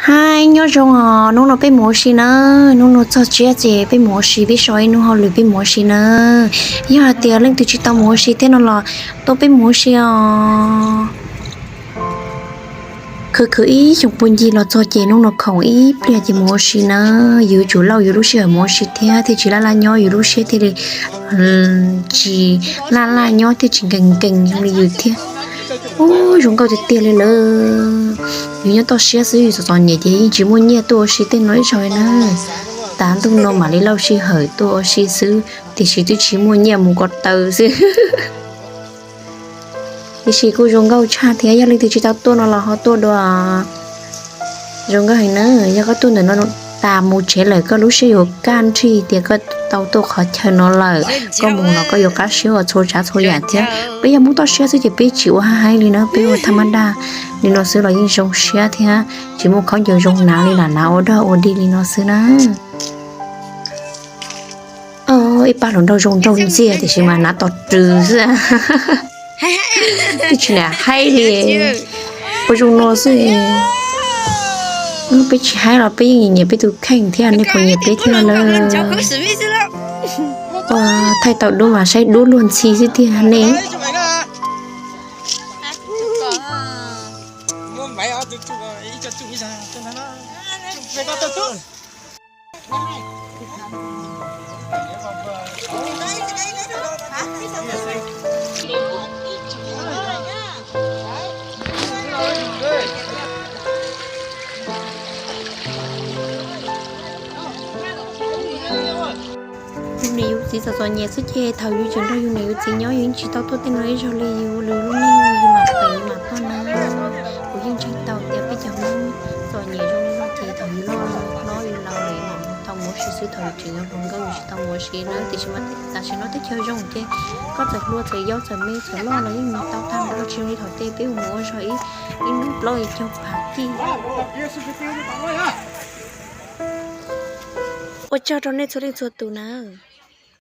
Hais nyob zoo os, hnub no peb mus ua si na. Hnub no txog tsiab ces peb mus ua si, peb so ib hnub hauj lwm peb mus ua si na. Yog hais tias leej twg tsis tau mus ua si thiab no los tuaj peb mus ua si os. Khwv khwv ib xyoos puag ncig los txog ces hnub no khoom ib pliag ces mus ua si na. Yuav tsum lauj yuav lub sij hawm mus ua si thiab thiaj tsis laj laj nyob, yus lub siab thiaj li tsis laj laj nyob thiaj tsis nkees nkees zoo li yus thiab. Ub, zoo nkauj tiag tiag li lawm. Yus nyob toj siab xwb yus txom txom nyem ces yeej tsis muaj nyiaj tuaj ua si tej no ib zaug li na. Tav ntuj no mam li lauj sij hawm tuaj ua si xwb tiam sis twb tsis muaj nyiaj mus ko taw xwb. Tiam sis kuj zoo nkauj tshaj thiab, yog leej twg tsis tau tuaj no los ho tuaj dua. Zoo nkauj heev na. Yog koj tuaj ntawm no tas mus tsev lawm koj lub siab yuav kaj nrhij tias koj tau tuaj qhov chaw no lawm, koj mus los koj yuav qab siab ua txhua tsav txhua yam thiab. Peb yog Hmoob toj siab xwb ces peb tsis ua haj heev li na, peb ua thaj mab daj li no xwb los yeej zoo siab thiab tsis muaj khaub ncaws zoo hnav li, lam hnav ua dog ua dig li no xwb na. Ib pab hluas nraug zoo nraug ntxiag tiam sis mas hnav tos rws xwb. Twb tsis nam haib li, ua zoo no xwb. Peb tsis haib los peb yeej nyiam peb tus kheej thiab, nej puas nyiam peb thiab lawm? Ua thaij tau duab mas saib duab luag ntxhi xwb tiag ne. Yus niam yus txiv txom txom nyem xwb ces thaum yus tseem nrog yus niam yus txiv nyob yus yeej tsis tau tuaj tej no ib zaug li, yus ua lwm lub neej yus mam peem yus mam tuaj na. Kuv yeej ntseeg tau tias peb cov Hmoob txom nyem zoo li no ces thaum yus loj hlob yus laus lawm yus mam tau mus ua si xwb, thaum yus tseem yog hluas nkauj yus tsis tau mus ua si na. Tiam sis mas tam sim no teb chaws zoo ces koj txawm hluas txawm yau txawm me txawm loj los yeej mus tau tag nrho, tsis zoo li thaum tej peb mus ua zog ib, ib hnub plaub caug phav kij. Ua tsaug rau nej txhua leej txhua tus na.